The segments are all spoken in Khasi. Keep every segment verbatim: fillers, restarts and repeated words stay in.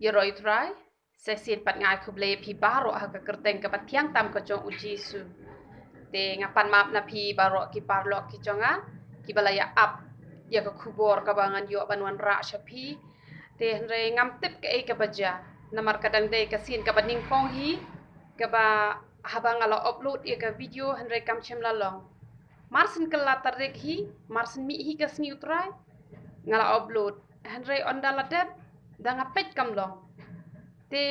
Ïaroh ïa u Trai, sa shisien pat nga ai khublei ïa phi baroh ha ka kyrteng kaba thiang tam ka jong u Jisu. Te nga pan map na phi baroh ki paralok ki jong nga, kiba la ïa ap ïa ka khubor kaba ngan ïoh ban wanrah sha phi. Te hynrei ngam tip kaei kaba jia, namar ka dang dei ka sien kaba nyngkong hi, kaba haba nga la upload ïa ka video hynrei kam shym la long. Mar shen kylla tarik hi, mar shen mih hi ka sngi u Trai, nga la upload. Hynrei ynda la dep, da nga peit kam long. Te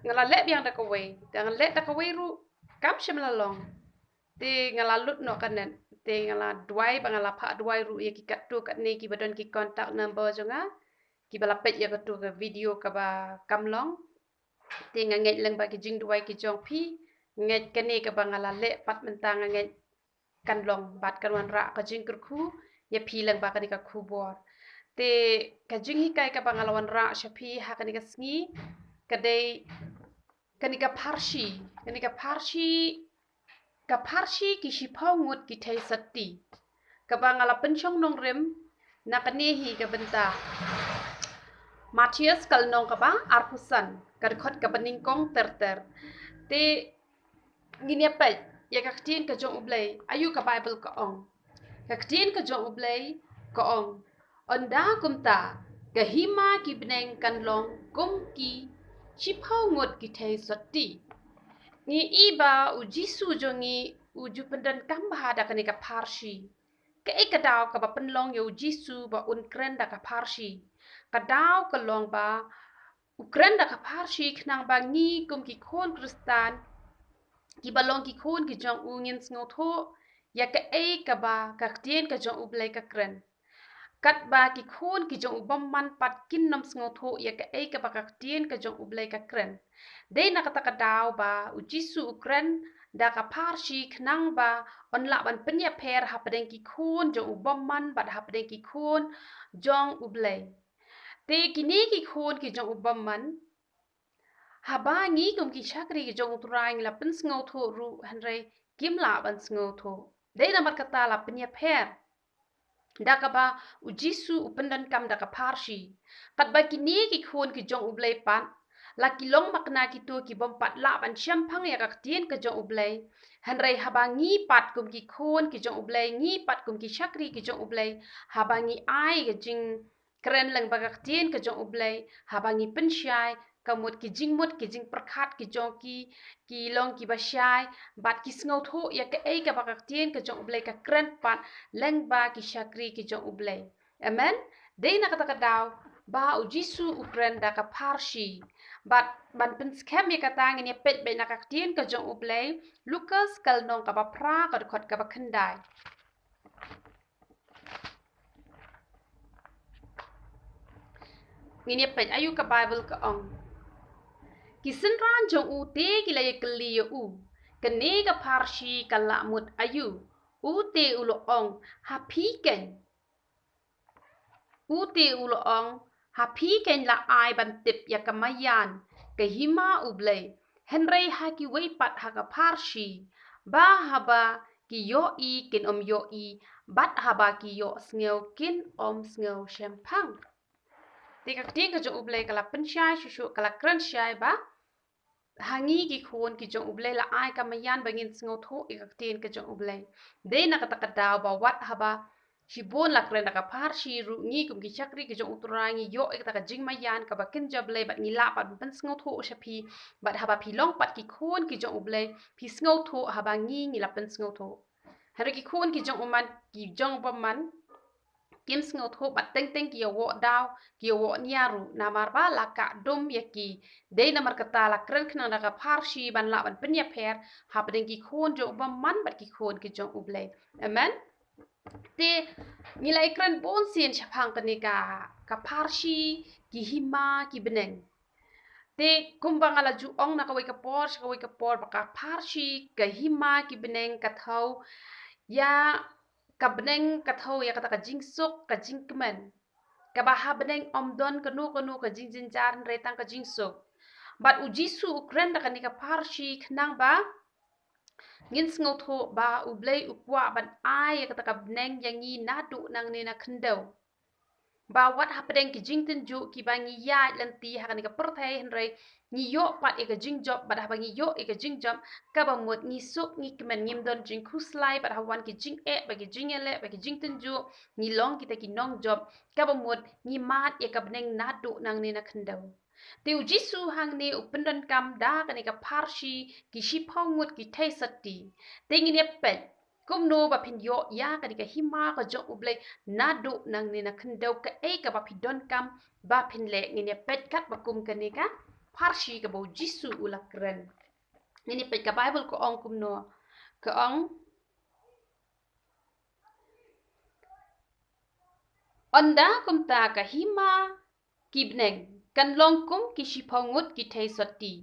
nga la leh biang da kawei, da nga leh da kawei ruh, kam shym la long. Te nga la lut noh ka net, te nga la duwai ba nga la phah duwai ruh ïa ki katto katne kiba don ki contact number jong nga, kiba la peit ïa katto ka video kaba kam long. Te nga ngeit lyngba ki jingduwai ki jong phi, ngeit kane kaba nga la leh pat mynta nga ngeit kan long bad kan wanrah ka jingkyrkhu ïa phi lyngba kane ka khubor. Te ka jinghikai kaba nga la wanrah sha phi ha kane ka sngi, ka dei kane ka pharshi, kane ka pharshi, ka pharshi ki shiphew ngut ki thei sotti. Kaba nga la pynshong nongrim na kane hi ka bynta Mathaios ka lynnong kaba arphew san, ka dkhot kaba nyngkong ter ter. Te ngin ïa peit ïa ka ktien ka jong U Blei, aïu ka Baibl ka ong. Ka ktien ka jong U Blei ka ong, ynda kumta ka hima ki bneng kan long kum ki shiphew ngut ki thei sotti. Ngi i ba u Jisu jong ngi u ju pyndonkam bha da kane ka pharshi. Kaei ka daw kaba pynlong ïa u Jisu ba un kren da ka pharshi? Ka daw ka long ba u kren da ka pharshi khnang ba ngi kum ki khun Khristan, kiba long ki khun ki jong u, ngin sngewthuh ïa kaei kaba ka ktien ka jong U Blei ka kren. Katba ki khun ki jong u bymman pat kin ym sngewthuh ïa kaei kaba ka ktien ka jong U Blei ka kren. Dei na kata ka daw ba u Jisu u kren da ka pharshi khnang ba un lah ban pynïapher hapdeng ki khun jong u bymman bad hapdeng ki khun jong U Blei. Te kine ki khun ki jong u bymman, haba ngi kum ki shakri ki jong u Trai ngi la pynsngewthuh ruh hynrei kim lah ban sngewthuh. Dei namar kata la pynïapher da kaba u Jisu u pyndonkam da ka pharshi. Katba kine ki khun ki jong U Blei pat, la ki long makna kito ki bym pat lah ban shemphang ïa ka ktien ka jong U Blei. Hynrei haba ngi pat kum ki khun ki jong U Blei, ngi pat kum ki shakri ki jong U Blei, haba ngi ai ka jing kren lyngba ka ktien ka jong U Blei, haba ngi pynshai, ka mut ki jingmut ki jingpyrkhat ki jong ki, ki long kiba shai, bad ki sngewthuh ïa kaei kaba ka ktien ka jong U Blei ka kren pat lyngba ki shakri ki jong U Blei. Amen. Dei na kata ka daw ba u Jisu u kren da ka pharshi. Bad ban pynskhem ïa kata ngin ïa peit beit na ka ktien ka jong U Blei, Lukas ka lynnong kaba phra ka dkhot kaba khyndai. Ngin ïa peit aïu ka Baibl ka ong. Ki synran jong u te ki la ïa kylli ïa u, kane ka pharshi ka lah mut aïu? U te u la ong, ha phi keiñ. U te u la ong, ha phi keiñ la ai ban tip ïa ka maïan, ka hima U Blei. Hynrei ha kiwei pat ha ka pharshi, ba haba ki ïohi kin ym ïohi, bad haba ki ïohsngew kin ym sngew shemphang. Te ka ktien ka jong U Blei ka la pynshai shuh shuh, ka la kren shai ba ha ngi ki khun ki jong U Blei la ai ka maïan ba ngin sngewthuh ïa ka ktien ka jong U Blei. Dei na kata ka daw ba wat haba shibun la kren da ka pharshi ruh ngi kum ki shakri ki jong U Trai ngi ïoh ïa kata ka jingmaïan kaba kynja Blei bad ngi lah pat ban pynsngewthuh sha phi, bad haba phi long pat ki khun ki jong U Blei phi sngewthuh haba ngi ngi la pynsngewthuh. Hynrei ki khun ki jong u man, ki jong u bymman, kim sngewthuh bad teng teng ki ïa woh daw, ki ïa woh nia ruh, namar ba la kah dum ïa ki. Dei namar kata la kren khnang da ka pharshi ban lah ban pynïapher hapdeng ki khun jong u bymman bad ki khun ki jong U Blei. Amen. Te ngi la ïa kren bun sien shaphang kane ka, ka pharshi, ki hima ki bneng. Te kumba nga la ju ong na kawei ka por sha kawei ka por ba ka pharshi, ka hima ki bneng ka thew ïa ka bneng, ka thew ïa kata ka jingsuk, ka jingkmen. Kaba ha bneng ym don kano kano ka jingjynjar hynrei tang ka jingsuk. Bad u Jisu u kren da kane ka pharshi khnang ba ngin sngewthuh ba U Blei u kwah ban ai ïa kata ka bneng ïa ngi naduh nangne na khyndew. Ba wat hapdeng ki jingtynjuh kiba ngi ïaid lynti ha kane ka pyrthei, hynrei ngi ïoh pat ïa ka jingjop, bad haba ngi ïoh ïa ka jingjop, kaba mut ngi suk ngi kmen, ngim don jingkhuslai, bad haba wan ki jingeh, bad ki jingïaleh, bad ki jingtynjuh, ngi long kita ki nongjop, kaba mut ngi mad ïa ka bneng naduh nangne na khyndew. Te u Jisu hangne u pyndonkam da kane ka pharshi ki shiphew ngut ki theisotti. Te ngin ïa peit kumno ba phin ïoh ïa kane ka hima ka jong U Blei naduh nangne na khyndew, kaei kaba phi donkam ba phin leh. Ngin ïa peit katba kum kane ka pharshi kaba u Jisu u la kren. Ngin ïa peit ka Baibl ka ong kumno. Ka ong, ynda kumta ka hima ki bneng kan long kum ki shiphew ngut ki theisotti,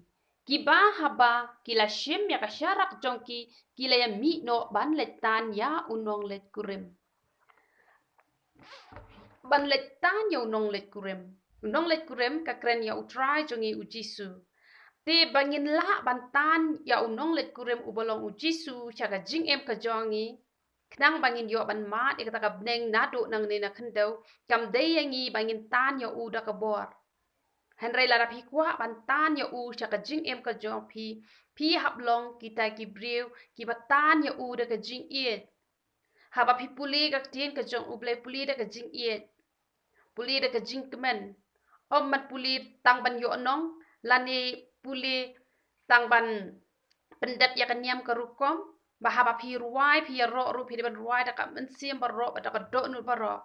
kiba haba ki la shim ïa ka sharak jong ki, ki la ïa mih noh ban leit tan ïa u nongleit kurim. Ban leit tan ïa u nongleit kurim. U nongleit kurim ka kren ïa U Trai jong ngi u Jisu. Te ba ngin lah ban tan ïa u nongleit kurim uba long u Jisu sha ka jingim ka jong ngi, khnang ba ngin ïoh ban mad ïa kata ka bneng naduh nangne na khyndew, kam dei ïa ngi ba ngin tan ïa u da ka bor. Hynrei lada phi kwah ban tan ïa u sha ka jingim ka jong phi, phi hap long kita ki briew kiba tan ïa u da ka jingïeit. Haba phi pule ka ktien ka jong U Blei, pule da ka jingïeit. Pule da ka jingkmen. Ym ban pule tang ban ïoh nong, lane pule tang ban pyndep ïa ka niam ka rukom, ba haba phi rwai, phi ïaroh ruh, phi dei ban rwai da ka mynsiem baroh, bad da ka dohnud baroh.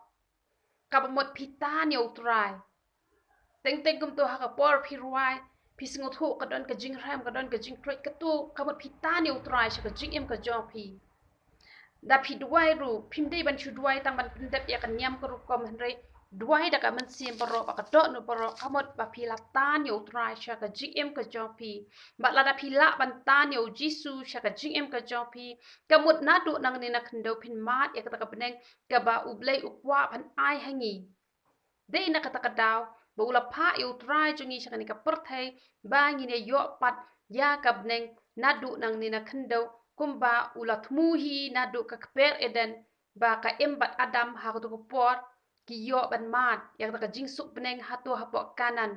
Kaba mut phi tan ïa U Trai. Teng teng kumto ha ka por phi rwai, phi sngewthuh ka don ka jingrhem, ka don ka jingtruid, kato ka mut phi tan ïa U Trai sha ka jingim ka jong phi. Da phi duwai ruh, phim dei ban shu duwai tang ban pyndep ïa ka niam ka rukom, hynrei duwai da ka mynsiem baroh, ba ka dohnud baroh, ka mut ba phi la tan ïa U Trai sha ka jingim ka jong phi. Bad lada phi lah ban tan ïa u Jisu sha ka jingim ka jong phi, ka mut naduh nangne na khyndew phin mad ïa kata ka bneng kaba U Blei u kwah ban ai ha ngi. Dei na kata ka daw ba u la phah ïa U Trai jong ngi sha kane ka pyrthei, ba ngin ïa ïoh pat ïa ka bneng naduh nangne na khyndew, kumba u la thmu hi naduh ka kper Eden, ba ka Im bad Adam ha kato ka por ki ïoh ban mad ïa kata ka jingsuk bneng hato hapoh Kanaan.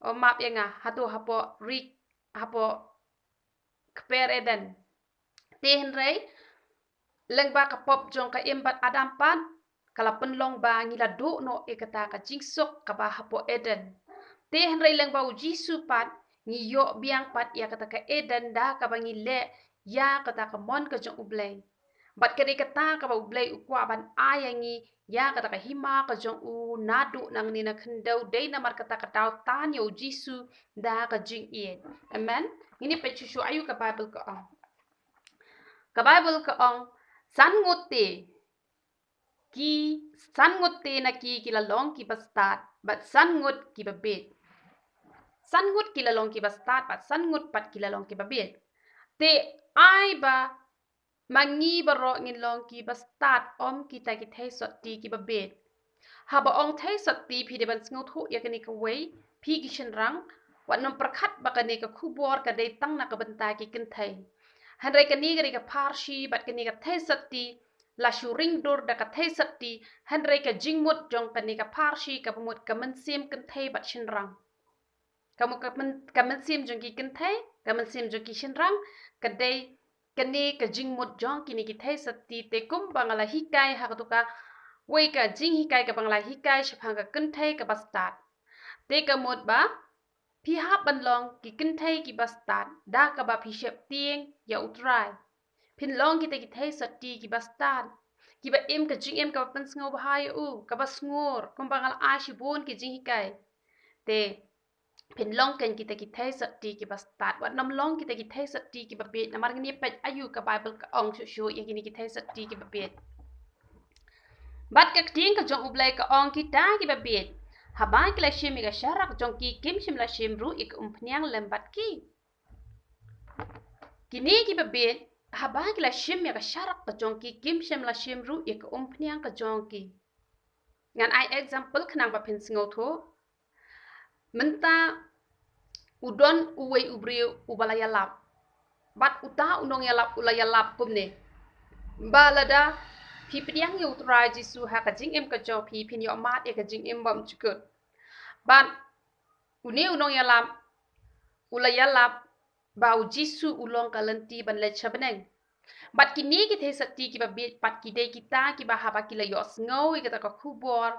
O map ïa nga, hato hapoh ri, hapoh kper Eden. Te hynrei lyngba ka pop jong ka Im bad Adam pat, ka la pynlong ba ngi la duh noh ïa kata ka jingsuk kaba hapoh Eden. Te hynrei lyngba u Jisu pat, ngi ïoh biang pat ïa kata ka Eden da kaba ngi leh ïa kata ka mon ka jong U Blei. Bad ka dei kata kaba U Blei u kwah ban ai ïa ngi ïa kata ka hima ka jong u naduh nangne na khyndew, dei namar kata ka daw tan ïa u Jisu da ka jingïeit. Amen. Ngin ïa peit shuh shuh aïu ka Baibl ka ong. Ka Baibl ka ong, san ngut te ki, san ngut te na ki ki la long kiba stad, bad san ngut kiba bieit. San ngut ki la long kiba stad, bad san ngut pat ki la long kiba bieit. Te ai ba ma ngi baroh ngin long kiba stad, ym kita ki theisotti kiba bieit. Haba ong theisotti, phi dei ban sngewthuh ïa kane kawei, phi ki shynrang, wat nym pyrkhat ba kane ka khubor ka dei tang na ka bynta ki kynthei. Hynrei kane ka dei ka pharshi, bad kane ka theisotti, la shu ring dur da ka theisotti, hynrei ka jingmut jong kane ka pharshi kaba mut ka mynsiem kynthei bad shynrang. Ka mut ka myn-, ka mynsiem jong ki kynthei, ka mynsiem jong ki shynrang, ka dei kane ka jingmut jong kine ki theisotti. Te kumba nga la hikai ha kato kawei ka jinghikai kaba nga la hikai shaphang ka kynthei kaba stad. Te ka mut ba phi hap ban long ki kynthei kiba stad da kaba phi sheptieng ïa U Trai. Phin long kita ki theisotti kiba stad, kiba im ka jingim kaba pynsngewbha ïa u, kaba sngur, kumba nga la ai shibun ki jinghikai. Te phin long kein kita ki theisotti kiba stad, wat nym long kita ki theisotti kiba bieit. Namar ngin ïa peit aïu ka Baibl ka ong shuh shuh ïa kine ki theisotti kiba bieit. Bad ka ktien ka jong U Blei ka ong, kita kiba bieit, haba ki la shim ïa ka sharak jong ki, kim shym la shim ruh ïa ka umphniang lem bad ki. Kine kiba bieit, haba ki la shim ïa ka sharak ka jong ki, kim shym la shim ruh ïa ka umphniang ka jong ki. Ngan ai example khnang ba phin sngewthuh. Mynta u don uwei u briew uba la ïalap. Bad uta u nongïalap u la ïalap kumne. Ba lada phi pdiang ïa u Trai Jisu ha ka jingim ka jong phi, phin ïoh mad ïa ka jingim bymjukut. Bad une u nongïalam u la ïalap ba u Jisu u long ka lynti ban leit sha bneng. Bad kine ki theisotti kiba bieit pat ki dei kita kiba haba ki la ïohsngew ïa kata ka khubor,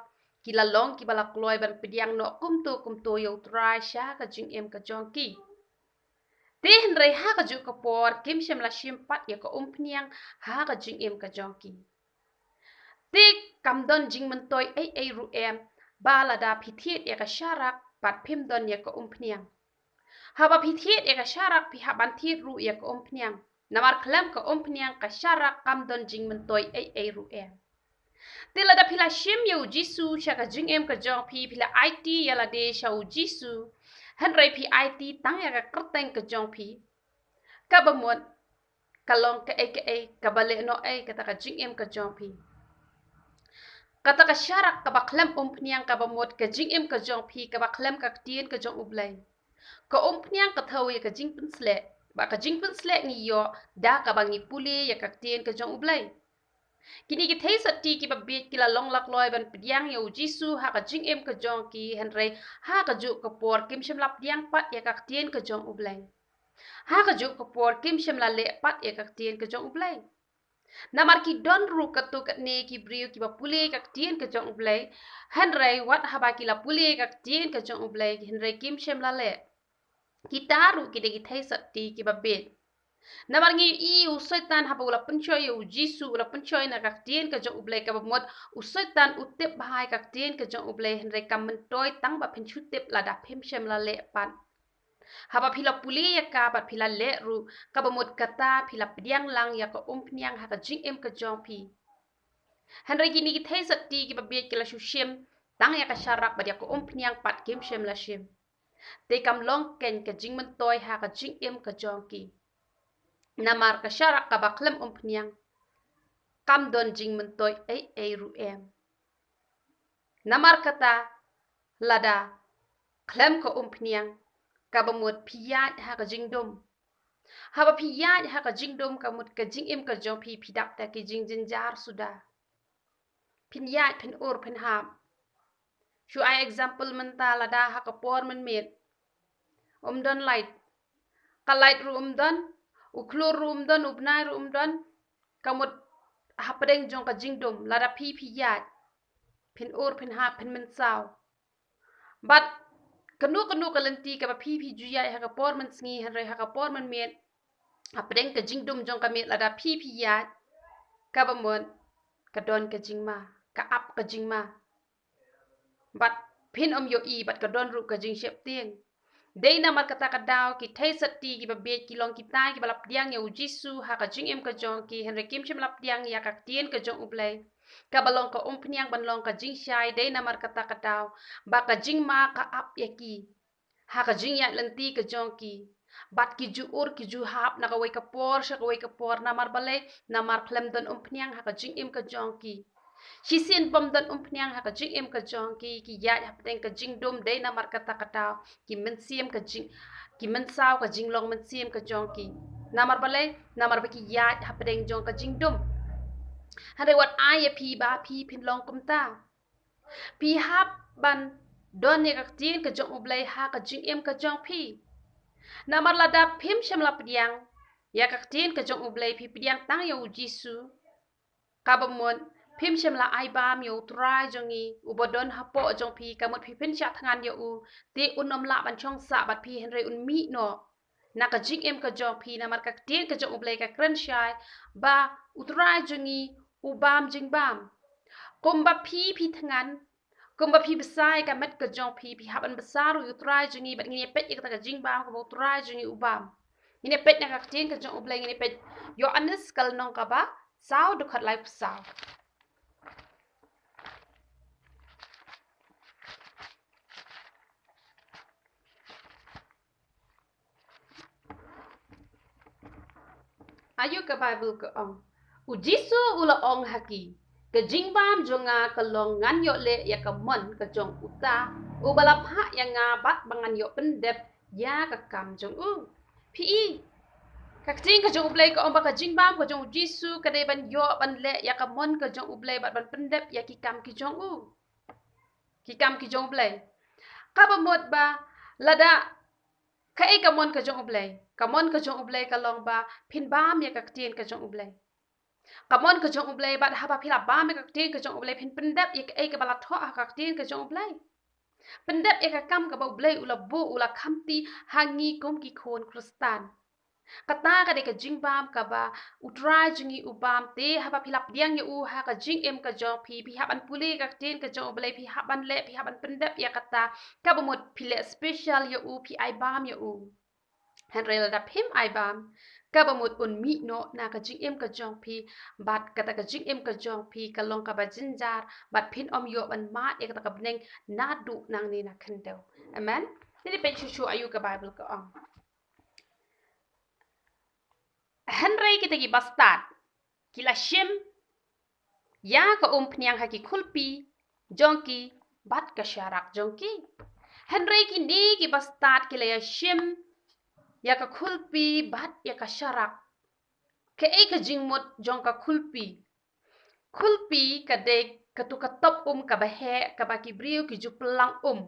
ki la long kiba la kloi ban pdiang noh kumto kumto ïa u Trai sha ka jingim ka jong ki. Te hynrei ha kajuh ka por kim shym la shim pat ïa ka umphniang ha ka jingim ka jong ki. Te kam don jingmyntoi ei ei ruh em, ba lada phi thied ïa ka sharak bad phim don ïa ka umphniang. Haba phi thied ïa ka sharak phi hap ban thied ruh ïa ka umphniang. Namar khlem ka umphniang ka sharak kam don jingmyntoi ei ei ruh em. Te lada phi la shim ïa u Jisu sha ka jingim ka jong phi, phi la aiti ïa lade sha u Jisu, hynrei phi aiti tang ïa ka kyrteng ka jong phi, kaba mut ka long kaei kaei kaba leh noh ei kata ka jingim ka jong phi. Kata ka sharak kaba khlem umphniang kaba mut ka jingim ka jong phi kaba khlem ka ktien ka jong U Blei. Ka umphniang ka thew ïa ka jingpynsleh, bad ka jingpynsleh ngi ïoh da kaba ngi pule ïa ka ktien ka jong U Blei. Kine ki theisotti kiba bieit ki la long la kloi ban pdiang ïa u Jisu ha ka jingim ka jong ki, hynrei ha kajuh ka por kim shym la pdiang pat ïa ka ktien ka jong U Blei. Ha kajuh ka por kim shym la leh pat ïa ka ktien ka jong U Blei. Namar ki don ruh katto katne ki briew kiba pule ka ktien ka jong U Blei, hynrei wat haba ki la pule ka ktien ka jong U Blei hynrei kim shym la leh. Kita ruh ki dei ki theisotti kiba bieit. Namar ngi i u Soitan haba u la pynshoi ïa u Jisu, u la pynshoi na ka ktien ka jong U Blei, kaba mut u Soitan u tip bha ïa ka ktien ka jong U Blei, hynrei kam myntoi tang ba phin shu tip lada phim shym la leh pat. Haba phi la pule ïa ka bad phi la leh ruh, kaba mut kata phi la pdiang lang ïa ka umphniang ha ka jingim ka jong phi. Hynrei kine ki theisotti kiba bieit ki la shu shim tang ïa ka sharak bad ïa ka umphniang pat kim shym la shim. Te kam long keiñ ka jingmyntoi ha ka jingim ka jong ki. Namar ka sharak kaba khlem umphniang kam don jingmyntoi ei ei ruh em. Namar kata lada khlem ka umphniang, kaba mut phi ïaid ha ka jingdum. Haba phi ïaid ha ka jingdum, ka mut ka jingim ka jong phi phi dap da ki jingjynjar suda. Phin ïaid, phin ur, phin hap. Shu ai example mynta, lada ha ka por mynmiet um don light. Ka light ruh um don, u khlur ruh um don, u bnai ruh um don. Ka mut hapdeng jong ka jingdum, lada phi phi ïaid, phin ur, phin hap, phin mynsaw. Bad kano kano ka lynti kaba phi phi ju ïaid ha ka por mynsngi, hynrei ha ka por mynmiet, hapdeng ka jingdum jong ka miet, lada phi phi ïaid, kaba mut ka don ka jingma, ka ap ka jingma. Bad phin ym ïohi bad ka don ruh ka jingsheptieng. Dei namar kata ka daw ki theisotti kiba bieit ki long kita kiba la pdiang ïa u Jisu ha ka jingim ka jong ki, hynrei kim shym la pdiang ïa ka ktien ka jong U Blei, kaba long ka umphniang ban long ka jingshai. Dei namar kata ka daw ba ka jingma ka ap ïa ki ha ka jingïaid lynti ka jong ki. Bad ki ju ur, ki ju hap na kawei ka por sha kawei ka por. Namar balei? Namar khlem don umphniang ha ka jingim ka jong ki. Shisien bym don umphniang ha ka jingim ka jong ki, ki ïaid hapdeng ka jingdum. Dei namar kata ka daw ki mynsiem ka jing, ki mynsaw ka jinglong mynsiem ka jong ki. Namar balei? Namar ba ki ïaid hapdeng jong ka jingdum. Hynrei wat ai ïa phi ba phi phin long kumta. Phi hap ban don ïa ka ktien ka jong U Blei ha ka jingim ka jong phi. Namar lada phim shym la pdiang ïa ka ktien ka jong U Blei, phi pdiang tang ïa u Jisu, kaba mut phim shym la ai bam ïa u Trai jong ngi uba don hapoh jong phi, ka mut phi pynshah thngan ïa u, te un ym lah ban shong sah bad phi, hynrei un mih noh na ka jingim ka jong phi. Namar ka ktien ka jong U Blei ka kren shai ba u Trai jong ngi u bam jingbam. Kumba phi phi thngan, kumba phi bsa ïa ka met ka jong phi, phi hap ban bsa ruh ïa u Trai jong ngi, bad ngin ïa peit ïa kata ka jingbam kaba u Trai jong ngi u bam. Ngin ïa peit na ka ktien ka jong U Blei, ngin ïa peit Ïoannis ka lynnong kaba saw, dkhot laiphew saw. Ayu ka Baibl ka ong, u Jisu u la ong ha ki, ka jingbam jong nga ka long ngan ïoh leh ïa ka mon ka jong uta uba la phah ïa nga, bad ba ngan ïoh pyndep ïa ka kam jong u. Phi i, Ka ktien ka jong U Blei ka ong ba ka jingbam ka jong U Jisu ka dei ban ïoh ban leh ïa ka mon ka jong U Blei bad ban pyndep ïa ki kam ki jong u. Ki kam ki jong U Blei. Kaba mut ba lada kaei ka mon ka jong U Blei? Ka mon ka jong U Blei ka long ba phin bam ïa ka ktien ka jong U Blei. Ka mon ka jong U Blei bad haba phi la bam ïa ka ktien ka jong U Blei phin pyndep ïa kaei kaba la thoh ha ka ktien ka jong U Blei. Pyndep ïa ka kam kaba U Blei u la buh u la khamti ha ngi kum ki khun Khristan. Kata ka dei ka jingbam kaba U Trai jong ngi u bam, te haba phi la pdiang ïa u ha ka jingim ka jong phi, phi hap ban pule ka ktien ka jong U Blei, phi hap ban leh, phi hap ban pyndep ïa kata, kaba mut phi leh special ïa u, phi ai bam ïa u. Hynrei lada phim ai bam, kaba mut un mih noh na ka jingim ka jong phi, bad kata ka jingim ka jong phi ka long kaba jynjar, bad phin ym ïoh ban mad ïa kata ka bneng naduh nangne na khyndew. Amen. Te peit shuh shuh aïu ka Baibl ka ong. Hynrei kita ki bastad ki la shim ïa ka umphniang ha ki khulpi jong ki bad ka sharak jong ki. Hynrei kine ki bastad ki la ïa shim ïa ka khulpi bad ïa ka sharak. Kaei ka jingmut jong ka khulpi? Khulpi ka dei kato ka top um kaba heh kaba ki briew ki ju pyllang um.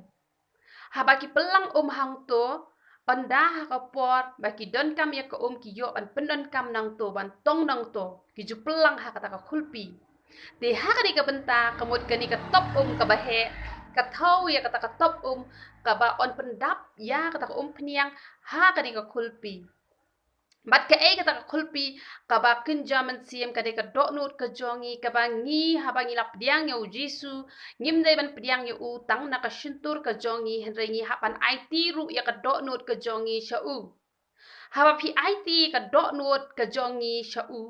Haba ki pyllang um hangto, ynda ha ka por ba ki donkam ïa ka um ki ïoh ban pyndonkam nangto, ban tong nangto, ki ju pyllang ha kata ka khulpi. Te ha kane ka bynta ka mut kane ka top um kaba heh ka thew ïa kata ka top um kaba yn pyndap ïa kata ka umphniang ha kane ka khulpi. Bad kaei kata ka khulpi? Kaba kynja mynsiem ka dei ka dohnud ka jong ngi, kaba ngi haba ngi la pdiang ïa U Jisu, ngim dei ban pdiang ïa u tang na ka shyntur ka jong ngi, hynrei ngi hap ban aiti ruh ïa ka dohnud ka jong ngi sha u. Haba phi aiti ka dohnud ka jong ngi sha u,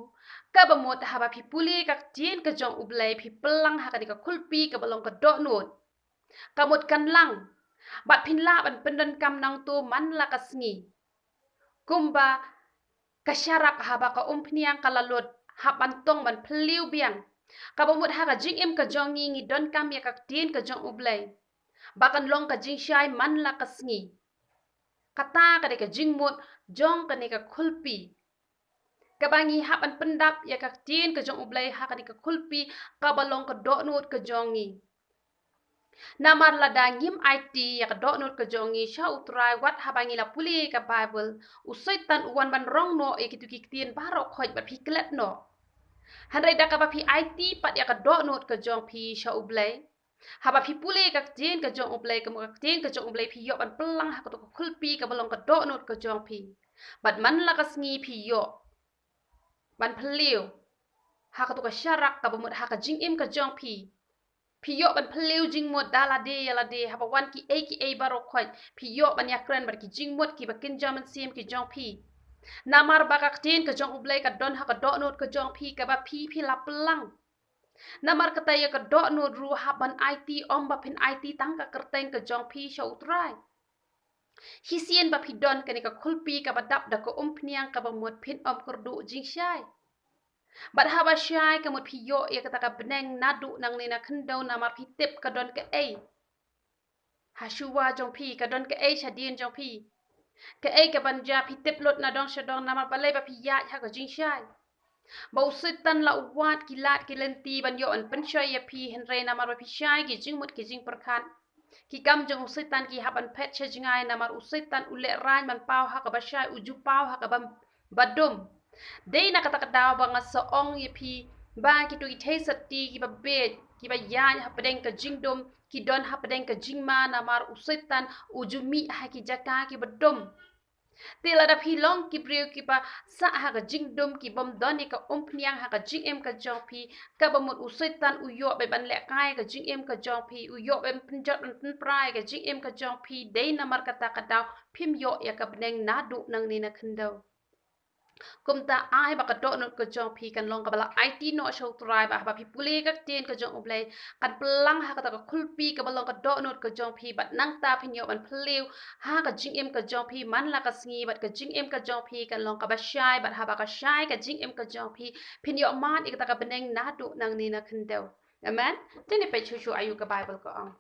kaba mut haba phi pule ka ktien ka jong U Blei phi pyllang ha kane ka khulpi kaba long ka dohnud. Ka mut kan lang. Bad phin lah ban pyndonkam nangto man la ka sngi. Kumba ka sharak haba ka umphniang ka la lut hap ban tong ban phylliew biang. Kaba mut ha ka jingim ka jong ngi ngi donkam ïa ka ktien ka jong U Blei. Ba kan long ka jingshai man la ka sngi. Kata ka dei ka jingmut jong kane ka khulpi. Kaba ngi hap ban pyndap ïa ka ktien ka jong U Blei ha kane ka khulpi kaba long ka dohnud ka jong ngi. Namar lada ngim aiti ïa ka dohnud ka jong ngi sha U Trai wat haba ngi la pule ka Baibl, u Soitan u wan ban rong noh ïa kito ki ktien baroh khoit bad phi klet noh. Hynrei da kaba phi aiti pat ïa ka dohnud ka jong phi sha U Blei, haba phi pule ka ktien ka jong U Blei, ka mut ka ktien ka jong U Blei phi ïoh ban pyllang ha kato ka khulpi kaba long ka dohnud ka jong phi. Bad man la ka sngi phi ïoh ban phylliew ha kato ka sharak kaba mut ha ka jingim ka jong phi. Phi ïoh ban phylliew jingmut da lade ïa lade, haba wan kiei kiei baroh khoit phi ïoh ban ïakren bad ki jingmut kiba kynja mynsiem ki jong phi. Namar ba ka ktien ka jong U Blei ka don ha ka dohnud ka jong phi kaba phi phi la pyllang. Namar kata ïa ka dohnud ruh hap ban aiti, ym ba phin aiti tang ka kyrteng ka jong phi sha U Trai. Shisien ba phi don kane ka khulpi kaba dap da ka umphniang kaba mut phin ym kyrduh jingshai. Bad haba shai ka mut phi ïoh ïa kata ka bneng naduh nangne na khyndew namar phi tip ka don kaei ha shuwa jong phi, ka don kaei shadien jong phi. Kaei kaban jia phi tip lut na dong sha dong namar balei ba phi ïaid ha ka jingshai. Ba u Soitan la u wad ki lad ki lynti ban ïoh ban pynshoi ïa phi, hynrei namar ba phi shai ki jingmut ki jingpyrkhat, ki kam jong u Soitan ki hap ban phet sha jngai namar u Soitan u lehraiñ ban paw ha kaba shai, u ju paw ha kaba ba dum. Dei na kata ka daw ba nga sa ong ïa phi ba kito ki theisotti kiba bieit, kiba ïaid hapdeng ka jingdum, ki don hapdeng ka jingma namar u Soitan u ju mih ha ki jaka kiba dum. Te lada phi long ki briew kiba sah ha ka jingdum, ki bym don ïa ka umphniang ha ka jingim ka jong phi, kaba mut u Soitan u ïoh ban lehkai ka jingim ka jong phi, u ïoh ban pynjot ban pynpra ïa ka jingim ka jong phi, dei namar kata ka daw phim ïoh ïa ka bneng naduh nangne na khyndew. Kumta ai ba ka dohnud ka jong phi kan long kaba la aiti noh sha U Trai, ba haba phi pule ka ktien ka jong U Blei kan pyllang ha kata ka khulpi kaba long ka dohnud ka jong phi, bad nangta phin ïoh ban phylliew ha ka jingim ka jong phi man la ka sngi, bad ka jingim ka jong phi kan long kaba shai, bad haba ka shai ka jingim ka jong phi phin ïoh mad ïa kata ka bneng naduh nangne na khyndew. Amen. Te ngin peit shuh shuh aïu ka Baibl ka ong.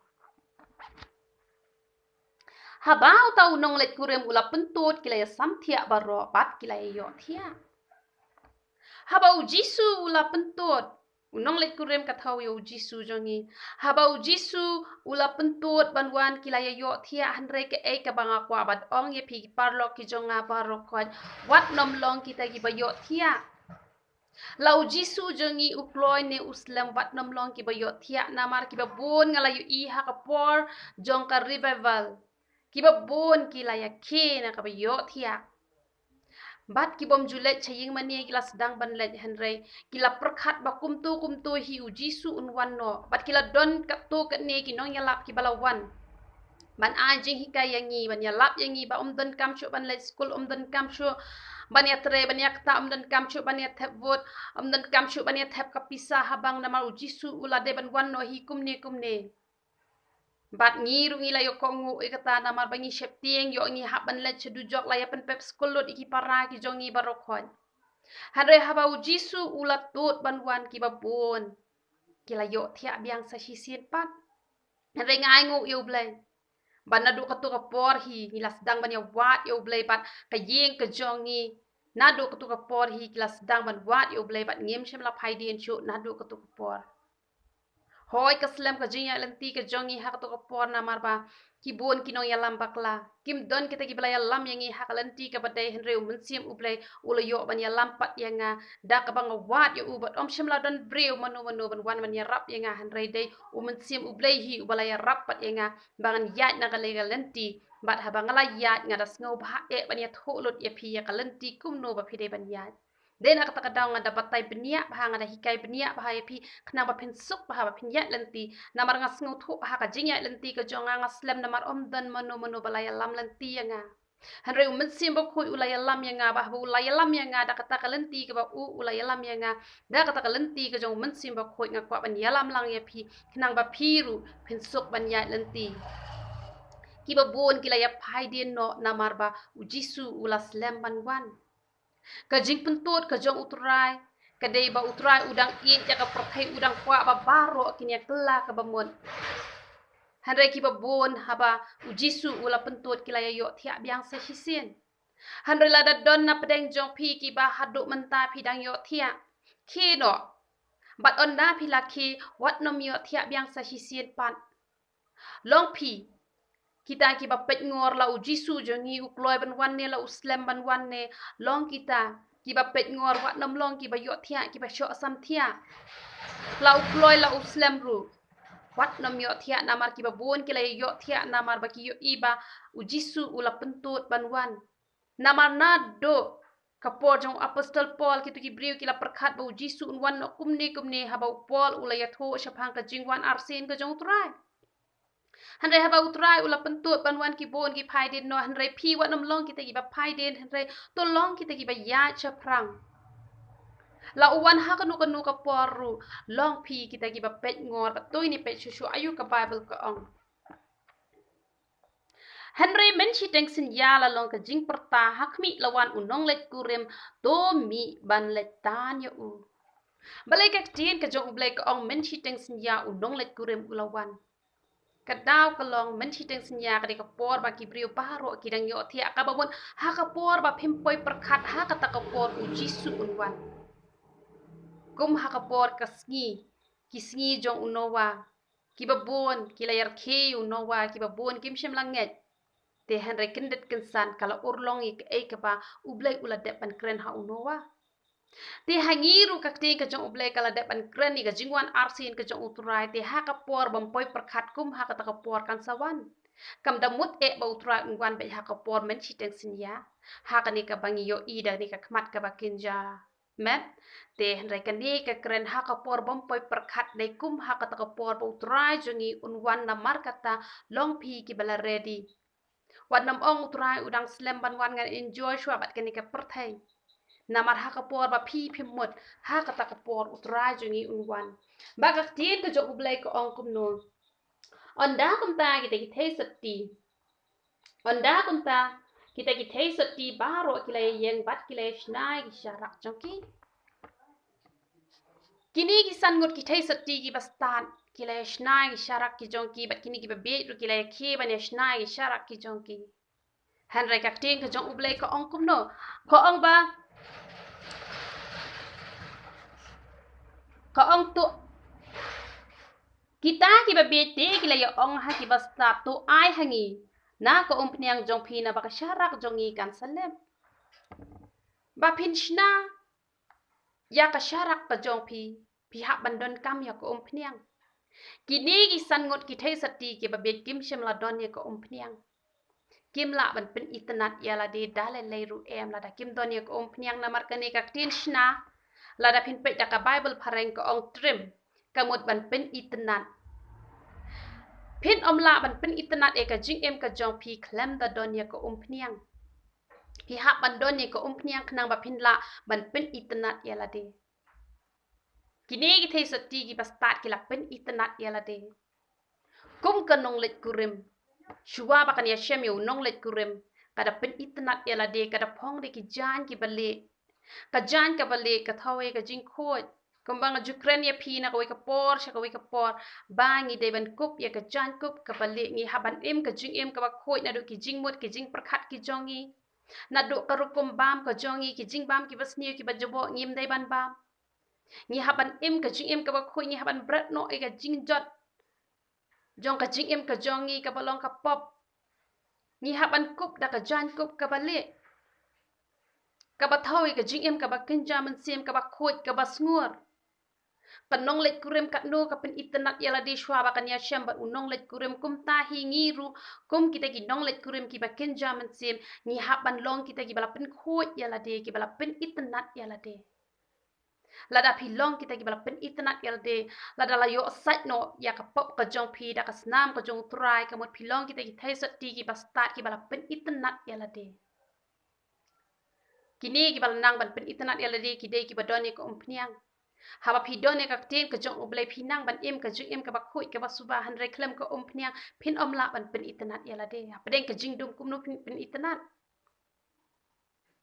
Haba uta u nongleit kurim u la pyntud, ki la ïa samthiah baroh bad ki la ïa ïohthiah. Haba u Jisu u la pyntud, u nongleit kurim ka thew ïa u Jisu jong ngi. Haba u Jisu u la pyntud ban wan, ki la ïa ïohthiah. Hynrei kaei kaba nga kwah ban ong ïa phi ki paralok ki jong nga baroh khoit, wat nym long kita kiba ïohthiah. La u Jisu jong ngi u kloi ne u slem, wat nym long kiba ïohthiah. Namar kiba bun nga la ïohi ha ka por jong ka revival, kiba bun ki la ïa khie na kaba ïohthiah. Bad ki bym ju leit sha ïing mane ki la sdang ban leit, hynrei ki la pyrkhat ba kumto kumto hi u Jisu un wan noh. Bad ki la don katto katne ki nongïalap kiba la wan ban ai jinghikai ïa ngi, ban ïalap ïa ngi ba ym donkam shuh ban leit skul, ym donkam shuh ban ïatrei, ban ïakta, ym donkam shuh ban ïathep vote, ym donkam shuh ban ïathep ka pisa ha bank, namar u Jisu u la dei ban wan noh hi kumne kumne. Bad ngi ruh ngi la ïoh kohnguh ïa kata, namar ba ngi sheptieng ïoh ngi hap ban leit sha dujok, la ïa pynpep skul lut ïa ki para ki jong ngi baroh khoit. Hynrei haba u Jisu u la tud ban wan, kiba bun ki la ïohthiah biang sa shisien pat. Hynrei nga ainguh ïa u Blei ba naduh kato ka por hi ngi la sdang ban ïa wad ïa u Blei bad ka ïing ka jong ngi. Naduh kato ka por hi ki la sdang ban wad ïa u Blei bad ngim shym la phai dien shuh naduh kato ka por. Hooid, ka slem ka jingïaid lynti ka jong ngi ha kato ka por, namar ba ki bun ki nongïalam bakla. Kim don kita kiba la ïalam ïa ngi ha ka lynti kaba dei, hynrei u Mynsiem u Blei u la ïoh ban ïalam pat ïa nga da kaba nga wad ïa u bad ym shym la don briew mano mano ban wan ban ïarap ïa nga, hynrei dei u Mynsiem u Blei hi uba la ïarap pat ïa nga ba ngan ïaid na kane ka lynti. Bad haba nga la ïaid, nga da sngewbha eh ban ïathuh lut ïa phi ïa ka lynti kumno ba phi dei ban ïaid. Dei na kata ka daw nga da batai bniah bha, nga da hikai bniah bha ïa phi khnang ba phin suk bha, ba phin ïaid lynti. Namar nga sngewthuh ba ha ka jingïaid lynti ka jong nga, nga slem namar ym don mano mano ba la ïalam lynti ïa nga. Hynrei u Mynsiem Bakhuid u la ïalam ïa nga, ba haba u la ïalam ïa nga da kata ka lynti kaba u u la ïalam ïa nga, da kata ka lynti ka jong u Mynsiem Bakhuid, nga kwah ban ïalam lang ïa phi khnang ba phi ruh phin suk ban ïaid lynti. Kiba bun ki la ïa phai dien noh namar ba u Jisu u la slem ban wan. Ka jingpyntud ka jong u Trai ka dei ba u Trai u dang ïeit ïa ka pyrthei, u dang kwah ba baroh kin ïa kylla kaba mut. Hynrei kiba bun, haba u Jisu u la pyntud, ki la ïa ïohthiah biang sa shisien. Hynrei lada don na pdeng jong phi kiba haduh mynta phi dang ïohthiah, khie noh. Bad ynda phi la khie, wat nym ïohthiah biang sa shisien pat. Long phi kita kiba peit ngor la u Jisu jong ngi u kloi ban wan ne la u slem ban wan ne, long kita kiba peit ngor, wat nym long kiba ïohthiah, kiba shoh samthiah. La u kloi la u slem ruh, wat nym ïohthiah, namar kiba bun ki la ïohthiah namar ba ki ïohi ba u Jisu u la pyntud ban wan. Namar naduh ka por jong u apostol Paul, kito ki briew ki la pyrkhat ba u Jisu un wan noh kumne kumne, haba u Paul u la ïathuh shaphang ka jingwan arsien ka jong u Trai. Hynrei haba u Trai u la pyntud ban wan, ki bun ki phai dien noh, hynrei phi wat nym long kita kiba phai dien, hynrei to long kita kiba ïaid shaphrang. La u wan ha kano kano ka por ruh, long phi kita kiba peit ngor, bad to ngin ïa peit shuh shuh aïu ka Baibl ka ong. Hynrei mynshiteng synñia la long ka jingpyrta, ha khmih la wan u nongleit kurim, to mih ban leit tan ïa u. Balei ka ktien ka jong u Blei ka ong mynshiteng synñia u nongleit kurim u la wan? Ka daw ka long mynshiteng synñia ka dei ka por ba ki briew baroh ki dang ïohthiah, kaba mut ha ka por ba phim poi pyrkhat ha kata ka por u Jisu un wan. Kum ha ka por ka sngi, ki sngi jong u Noah, kiba bun ki la ïarkhie ïa u Noah, kiba bun kim shym la ngeit. Te hynrei kyndit kynsan ka la urlong ïa kaei kaba u Blei u la dep ban kren ha u Noah. Te ha ngi ruh ka ktien ka jong u Blei ka la dep ban kren ïa ka jingwan arsien ka jong u Trai, te ha ka por bym poi pyrkhat kum ha kata ka por kan sa wan. Kam da mut eh ba u Trai un wan beit ha ka por mynshiteng synñia, ha kane kaba ngi ïohi da kane ka khmat kaba kynja met. Te hynrei kane ka kren ha ka por bym poi pyrkhat, dei kum ha kata ka por ba u Trai jong ngi un wan, namar kata long phi kiba la ready. Wat nym ong u Trai u dang slem ban wan, ngan enjoy shuwa bad kane ka pyrthei. Namar ha ka por ba phi phim mut, ha kata ka por u Trai jong ngi un wan. Ba ka ktien ka jong u Blei ka ong kumno? Ynda kumta kita ki theisotti, ynda kumta kita ki theisotti baroh ki la ïeng bad ki la shna ïa ki sharak jong ki. Kine ki san ngut ki theisotti kiba stad, ki la ïa shna ïa ki sharak ki jong ki, bad kine kiba bieit ruh ki la ïa khie ban ïa shna ïa ki sharak ki jong ki. Hynrei ka ktien ka jong U Blei ka ong kumno? Ka ong ba, ka ong to, kita kiba bieit te ki la ïa ong ha kiba stad, to ai ha ngi na ka umphniang jong phi, naba ka sharak jong ngi kan sa lep. Ba phin shna ïa ka sharak ka jong phi, phi hap ban donkam ïa ka umphniang. Kine ki san ngut ki theisotti kiba bieit kim shym la don ïa ka umphniang. Kim lah ban pynitynnad ïa lade da lei lei ruh em lada kim don ïa ka umphniang, namar kane ka ktien shna, lada phin peit da ka Baibl phareng ka ong trim, ka mut ban pynitynnad. Phin ym lah ban pynitynnad ïa ka jingim ka jong phi khlem da don ïa ka umphniang. Phi hap ban don ïa ka umphniang khnang ba phin lah ban pynitynnad ïa lade. Kine ki theisotti kiba stad ki la pynitynnad ïa lade. Kum ka nongleit kurim, shuwa ba kan ïa shem ïa u nongleit kurim, ka da pynitynnad ïa lade, ka da phong da ki jaiñ kiba lieh. Ka jaiñ kaba lieh ka thaw ïa ka jingkhuid. Kumba nga ju kren ïa phi na kawei ka por sha kawei ka por, ba ngi dei ban kup ïa ka jaiñ kup kaba lieh, ngi hap ban im ka jingim kaba khuid naduh ki jingmut ki jingpyrkhat ki jong ngi, naduh ka rukom bam ka jong ngi, ki jingbam kiba sniew kiba jaboh ngim dei ban bam. Ngi hap ban im ka jingim kaba khuid, ngi hap ban bret noh ïa ka jingjot jong ka jingim ka jong ngi kaba long ka pop. Ngi hap ban kup da ka jaiñ kup kaba lieh, kaba thaw ïa ka jingim kaba kynja mynsiem, kaba khuid, kaba sngur. Ka nongleit kurim katno ka pynitynnad ïa lade shuwa ba kan ïa shem bad u nongleit kurim, kumta hi ngi ruh kum kita ki nongleit kurim kiba kynja mynsiem, ngi hap ban long kita kiba la pynkhuid ïa lade, kiba la pynitynnad ïa lade. Lada phi long kita kiba la pynitynnad ïa lade, lada la ïoh sait noh ïa ka pop ka jong phi da ka snam ka jong U Trai, ka mut phi long kita ki theisotti kiba stad kiba la pynitynnad ïa lade. Kine kiba la nang ban pynitynnad ïa lade ki dei kiba don ïa ka umphniang. Haba phi don ïa ka ktien ka jong U Blei phi nang ban im ka jingim kaba khuid kaba suba, hynrei khlem ka umphniang phin ym lah ban pynitynnad ïa lade. Hapdeng ka jingdum kumno phin pynitynnad?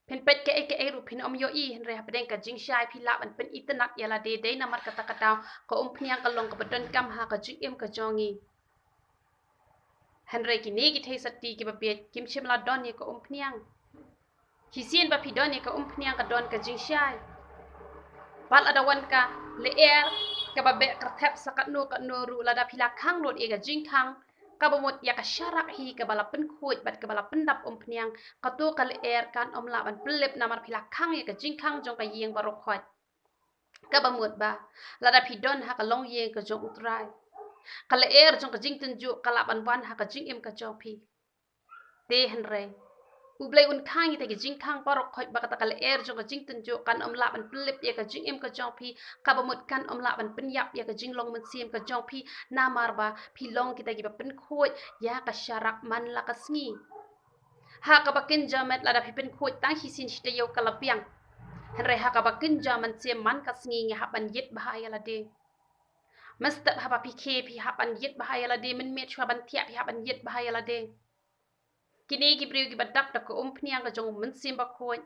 Phin peit kaei kaei ruh phin ym ïohi, hynrei hapdeng ka jingshai phi lah ban pynitynnad ïa lade, dei namar kata ka daw ka umphniang ka long kaba donkam ha ka jingim ka jong ngi. Hynrei kine ki theisotti kiba bieit kim shym la don ïa ka umphniang. Shisien ba phi don ïa ka umphniang ka don ka jingshai. Bad lada wan ka lyer kaba beh kyrthep sa katno katno ruh, lada phi la khang lut ïa ka jingkhang, kaba mut ïa ka sharak hi kaba la pynkhuid bad kaba la pyndap umphniang, kato ka lyer kan ym lah ban pynlip namar phi la khang ïa ka jingkhang jong ka ïing baroh khoit. Kaba mut ba lada phi don ha ka longïing ka jong U Trai, ka lyer jong ka jingtynjuh ka lah ban wan ha ka jingim ka jong phi. Te hynrei U Blei un khang ïa kita ki jingkhang baroh khoit, ba kata ka lyer jong ka jingtynjuh kan ym lah ban pynlip ïa ka jingim ka jong phi, kaba mut kan ym lah ban pynïap ïa ka jinglong mynsiem ka jong phi, namar ba phi long kita kiba pynkhuid ïa ka sharak man la ka sngi. Ha kaba kynja met lada phi pynkhuid tang shisien shi taïew ka la biang. Hynrei ha kaba kynja mynsiem man ka sngi ngi hap ban ïit bha ïa lade. Mynstep haba phi khie phi hap ban ïit bha ïa lade, mynmiet shuwa ban thiah phi hap ban ïit bha ïa lade. Kine ki briew kiba dap da ka umphniang ka jong u Mynsiem Bakhuid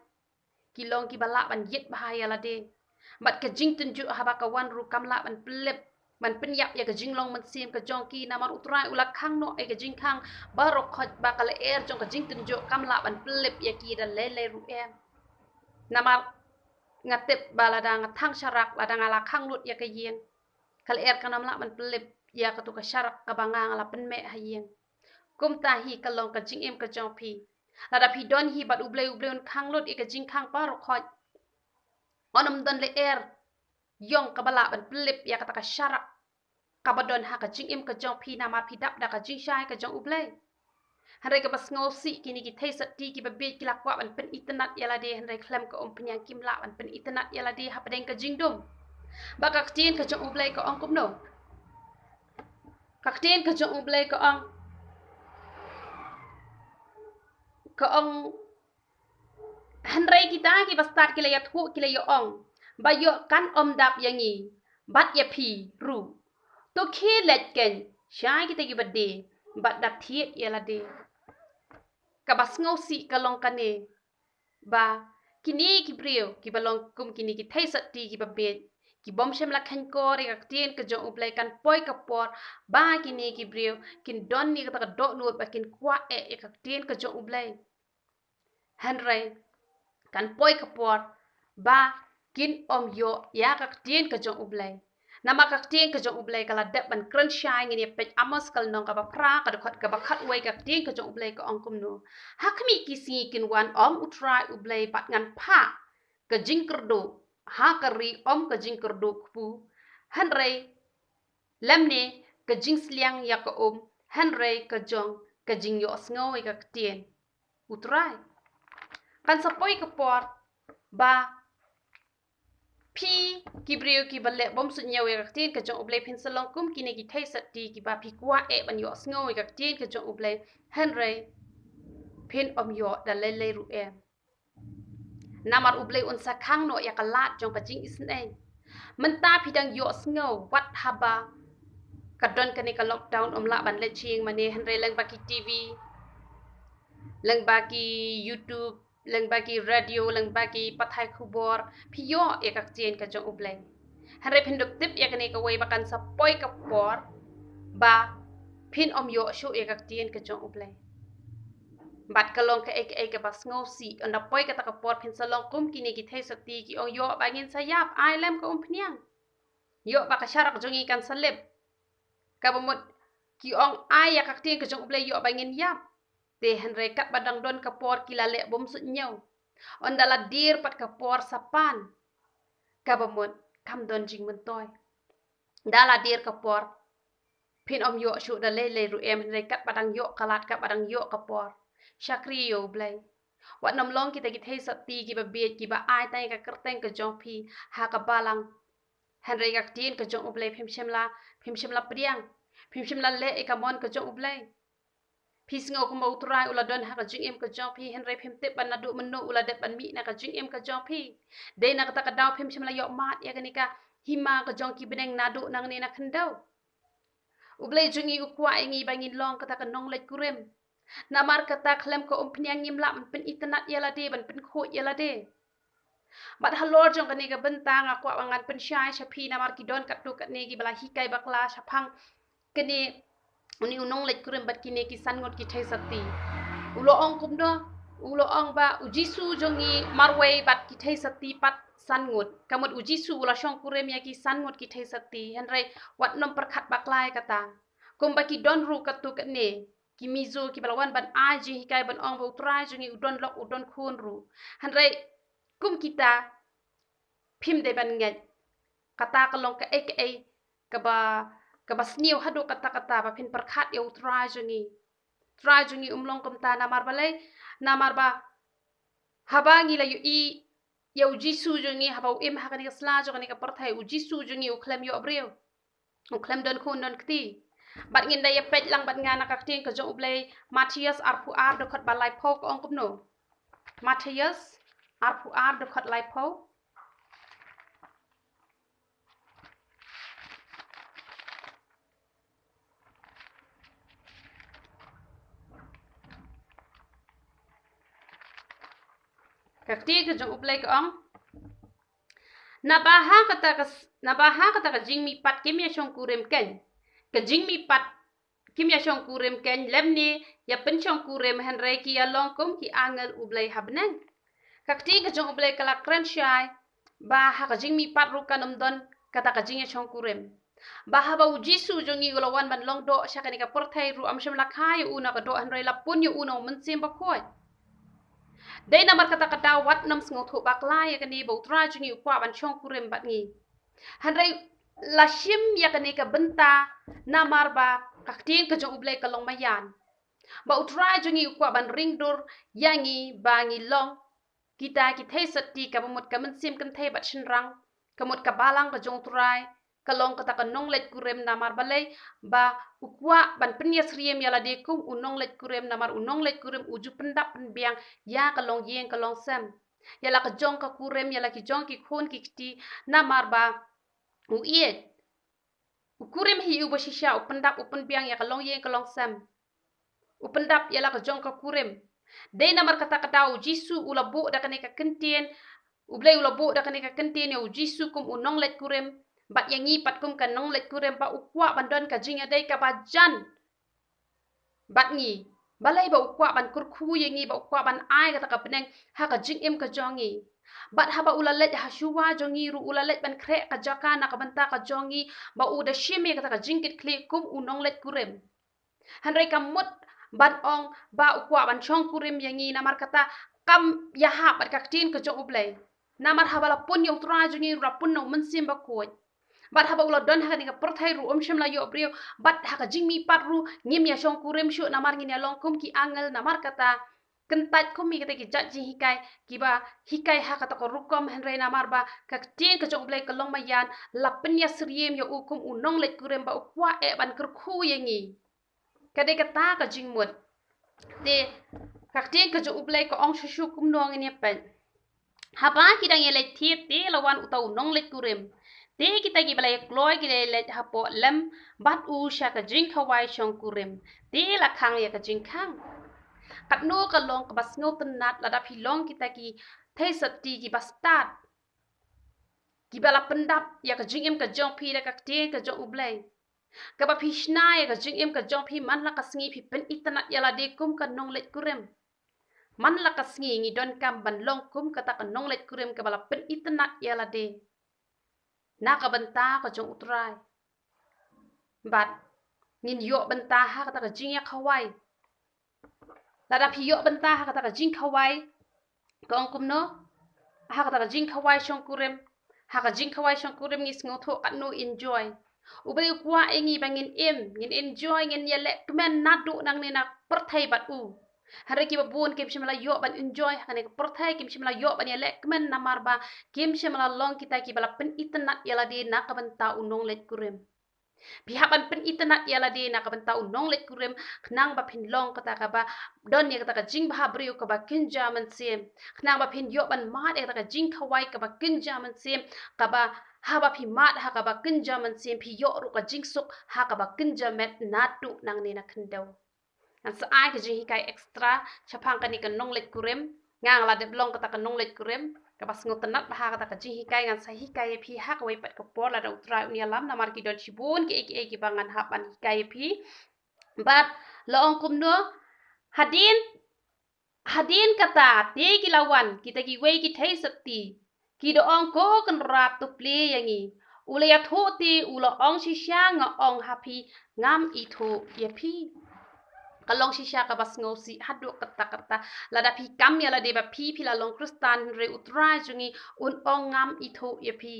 ki long kiba lah ban ïit bha ïa lade. Bad ka jingtynjuh haba ka wan ruh kam lah ban pynlip, ban pynïap ïa ka jinglong mynsiem ka jong ki, namar U Trai u la khang noh ïa ka jingkhang baroh khoit, ba ka lyer jong ka jingtynjuh kam lah ban pynlip ïa ki da lei lei ruh em. Namar nga tip ba lada nga thang sharak, lada nga la khang lut ïa ka ïing, ka lyer kan ym lah ban pynlip ïa kato ka sharak kaba nga, nga la pynmeh ha ïing. Kumta hi ka long ka jingim ka jong phi. Lada phi don hi bad U Blei, U Blei un khang lut ïa ka jingkhang baroh khoit. Yn ym don lyer ïong kaba lah ban pynlip ïa kata ka sharak kaba don ha ka jingim ka jong phi, namar phi dap da ka jingshai ka jong U Blei. Hynrei kaba sngewsih, kine ki theisotti kiba bieit ki la kwah ban pynitynnad ïa lade, hynrei khlem ka umphniang kim lah ban pynitynnad ïa lade hapdeng ka jingdum. Ba ka ktien ka jong U Blei ka ong kumno? Ka ktien ka jong U Blei ka ong, ka ong, hynrei kita kiba stad ki la ïathuh, ki la ïa ong ba ïoh kan ym dap ïa ngi bad ïa phi ruh. To khie leit keiñ sha kita kiba die bad da thied ïa lade. Kaba sngewsih ka long kane, ba kine ki briew kiba long kum kine ki theisotti kiba bieit, ki bym shym la khein kor ïa ka ktien ka jong U Blei, kan poi ka por ba kine ki briew kin don ïa kata ka dohnud ba kin kwah eh ïa ka ktien ka jong U Blei. Hynrei kan poi ka por ba kin ym ïoh ïa ka ktien ka jong U Blei. Namar ka ktien ka jong U Blei ka la dep ban kren shai. Ngin ïa peit Amos ka lynnong kaba phra, ka dkhot kaba khatwei, ka ktien ka jong U Blei ka ong kumno: Ha khmih ki sngi kin wan, ong U Trai U Blei, bad ngan phah ka jingkyrduh ha ka ri, ym ka jingkyrduh kpu, hynrei lymne ka jingsliang ïa ka um, hynrei ka jong ka jingïohsngew ïa ka ktien U Trai. Kan sa poi ka por ba phi ki briew kiba leh bym suidñiew ïa ka ktien ka jong U Blei, phin sa long kum kine ki theisotti kiba phi kwah eh ban ïohsngew ïa ka ktien ka jong U Blei, hynrei phin ym ïoh da lei lei ruh em. Namar U Blei un sa khang noh ïa ka lad jong ka jingisynei. Mynta phi dang ïohsngew wat haba ka don kane ka lockdown, ym lah ban leit sha ïing mane, hynrei lyngba ki T V, lyngba ki YouTube, lyngba ki radio, lyngba ki pathai khubor, phi ïoh ïa ka ktien ka jong U Blei. Hynrei phin dup tip ïa kane kawei, ba kan sa poi ka por ba phin ym ïoh shuh ïa ka ktien ka jong U Blei. Bad ka long kaei kaei kaba sngewsih, ynda poi kata ka por phin sa long kum kine ki theisotti ki ong, ïoh ba ngin sa ïap, ai lem ka umphniang. Ïoh ba ka sharak jong ngi kan sa lip. Kaba mut ki ong ai ïa ka ktien ka jong U Blei ïoh ba ngin ïap. Te hynrei katba dang don ka por ki la leh bym suidñiew. Ynda la dier pat ka por sa pan. Kaba mut kam don jingmyntoi. Da la dier ka por phin ym ïoh shuh da lei lei ruh em, hynrei katba dang ïoh ka lad, katba dang ïoh ka por, shakri ïa U Blei. Wat nym long kita ki theisotti kiba bieit, kiba ai tang ïa ka kyrteng ka jong phi ha ka balang. Hynrei ka ktien ka jong U Blei phim shym la, phim shym la pdiang, phim shym la leh ïa ka mon ka jong U Blei. Phi sngew kumba U Trai u la don ha ka jingim ka jong phi, hynrei phim tip ba naduh mynno u la dep ban mih na ka jingim ka jong phi. Dei na kata ka daw phim shym la ïoh mad ïa kane ka hima ka jong ki bneng naduh nangne na khyndew. U Blei jong ngi u kwah ïa ngi ba ngin long kata ka nongleit kurim. Namar kata khlem ka umphniang ngim lah ban pynitynnad ïa lade, ban pynkhuid ïa lade. Bad halor jong kane ka bynta nga kwah ba ngan pynshai sha phi, namar ki don katto katne kiba la hikai bakla shaphang kane, une u nongleit kurim bad kine ki san ngut ki theisotti. U la ong kumno? U la ong ba U Jisu jong ngi marwei bad ki theisotti pat san ngut. Ka mut U Jisu u la shongkurim ïa ki san ngut ki theisotti. Hynrei wat nym pyrkhat bakla ïa kata. Kumba ki don ruh katto katne ki Mizo kiba la wan ban ai jinghikai ban ong ba U Trai jong ngi u don lok, u don khun ruh. Hynrei kum kita phim dei ban ngeit. Kata ka long kaei kaei kaba, kaba sniew haduh katta katta ba phin pyrkhat ïa U Trai jong ngi. U Trai jong ngi um long kumta. Namar balei? Namar ba haba ngi la ïohi ïa U Jisu jong ngi, haba u im ha kane ka sla jong kane ka pyrthei, U Jisu jong ngi u khlem ïoh briew, u khlem don khun don kti. Bad ngin da ïa peit lang bad nga na ka ktien ka jong U Blei, Mathaios arphew ar dkhot ba laiphew ka ong kumno? Mathaios arphew ar dkhot laiphew. Ka ktien ka jong U Blei ka ong: Naba ha kata ka s-, naba ha kata ka jingmihpat kim ïa shongkurim keiñ. Ka jingmihpat kim ïa shongkurim keiñ, lymne ïa pynshongkurim, hynrei ki ïa long kum ki angel U Blei ha bneng. Ka ktien ka jong U Blei ka la kren shai ba ha ka jingmihpat ruh kan ym don kata ka jingïashongkurim. Ba haba U Jisu jong ngi u la wan ban long doh sha kane ka pyrthei ruh, ym shym la kha ïa u na ka doh, hynrei la pun ïa u na U Mynsiem Bakhuid. Dei namar kata ka daw wat nym sngewthuh bakla ïa kane ba U Trai jong ngi u kwah ban shongkurim bad ngi. Hynrei la shim ïa kane ka bynta namar ba ka ktien ka jong U Blei ka long maïan. Ba U Trai jong ngi u kwah ban ring dur ïa ngi ba ngi long kita ki theisotti, kaba mut ka mynsiem kynthei bad shynrang, ka mut ka balang ka jong U Trai, ka long kata ka nongleit kurim. Namar balei? Ba u kwah ban pynïasyriem ïa lade kum u nongleit kurim, namar u nongleit kurim u ju pyndap pynbiang ïa ka longïing ka longsem, ïa la ka jong ka kurim, ïa la ki jong ki khun ki kti, namar ba u ïeit. U kurim hi uba shisha u pyndap u pynbiang ïa ka longïing ka longsem. U pyndap ïa la ka jong ka kurim. Dei namar kata ka daw U Jisu u la buh da kane ka kyntien U Blei u la buh da kane ka kyntien ïa u Jisu kum u nongleit kurim, bad ïa ngi pat kum ka nongleit kurim, ba u kwah ban don ka jingïadei kaba jan bad ngi. Balei? Ba u kwah ban kyrkhu ïa ngi, ba u kwah ban ai kata ka bneng ha ka jingim ka jong ngi. Bad haba u la leit ha shuwa jong ngi ruh, u la leit ban khreh ka jaka na ka bynta ka jong ngi, ba u da shim ïa kata ka jingkitkhlieh kum u nongleit kurim. Hynrei kam mut ban ong ba u kwah ban shongkurim ïa ngi, namar kata kam ïahap bad ka ktien ka jong U Blei. Namar haba la pun ïa U Trai jong ngi ruh, la pun na U Mynsiem Bakhuid. Bad haba u la don ha kane ka pyrthei ruh, um shym la ïoh briew. Bad ha ka jingmihpat ruh, ngim ïa shongkurim shuh, namar ngin ïa long kum ki angel. Namar kata, kyntait kum ïa kita ki jait jinghikai kiba hikai ha kata ka rukom. Hynrei namar ba ka ktien ka jong U Blei ka long maïan, la pynïasyriem ïa u kum u nongleit kurim, ba u kwah eh ban kyrkhu ïa ngi. Ka dei kata ka jingmut. Te ka ktien ka jong U Blei ka ong shuh shuh kumno, ngin ïa peit. Haba ki dang ïaleit thied, te la wan uta u nongleit kurim. Te kita kiba la ïa kloi ki la ïaleit hapoh lem bad u sha ka jingkhawai shongkurim. Te la khang ïa ka jingkhang. Katno ka long kaba sngewtynnat lada phi long kita ki theisotti kiba stad, kiba la pyndap ïa ka jingim ka jong phi da ka ktien ka jong U Blei. Kaba phi shna ïa ka jingim ka jong phi, man la ka sngi phi pynitynnat ïa lade kum ka nongleit kurim. Man la ka sngi ngi donkam ban long kum kata ka nongleit kurim kaba la pynitynnat ïa lade na ka bynta ka jong U Trai. Bad ngin ïoh bynta ha kata ka jingïakhawai. Lada phi ïoh bynta ha kata ka jingkhawai, ka ong kumno? Ha kata ka jingkhawai shongkurim, ha ka jingkhawai shongkurim ngi sngewthuh katno enjoy. U Blei u kwah ïa ngi ba ngin im, ngin enjoy, ngin ïaleh kmen naduh nangne na pyrthei bad u. Hynrei kiba bun kim shym la ïoh ban enjoy ha kane ka pyrthei, kim shym la ïoh ban ïaleh kmen namar ba kim shym la long kita kiba la pynitynnat ïa lade na ka bynta u nongleit kurim. Phi hap ban pynitynnat ïa lade na ka bynta u nongleit kurim, khnang ba phin long kata kaba don ïa kata ka jingbha briew kaba kynja mynsiem, khnang ba phin ïoh ban mad ïa kata ka jingkhawai kaba kynja mynsiem, kaba haba phi mad ha kaba kynja mynsiem, phi ïoh ruh ka jingsuk ha kaba kynja met naduh nangne na khyndew. Ngan sa ai ka jinghikai extra shaphang kane ka nongleit kurim. Nga nga la dep long kata ka nongleit kurim kaba sngewtynnat bha ha kata ka jinghikai. Ngan sa hikai ïa phi ha kawei pat ka por lada U Trai un ïalam, namar ki don shibun kiei kiei kiba ngan hap ban hikai ïa phi. Bad la ong kumno, hadien, hadien kata te ki la wan kita kiwei ki theisotti, ki da ong, Ko Kynrad, to plie ïa ngi. U la ïathuh te u la ong, Shisha nga ong ha phi, ngam ithuh ïa phi. Ka long shisha kaba sngewsih haduh katta katta. Lada phi kam ïa lade ba phi phi la long Khristan, hynrei U Trai jong ngi un ong, Ngam ithuh ïa phi.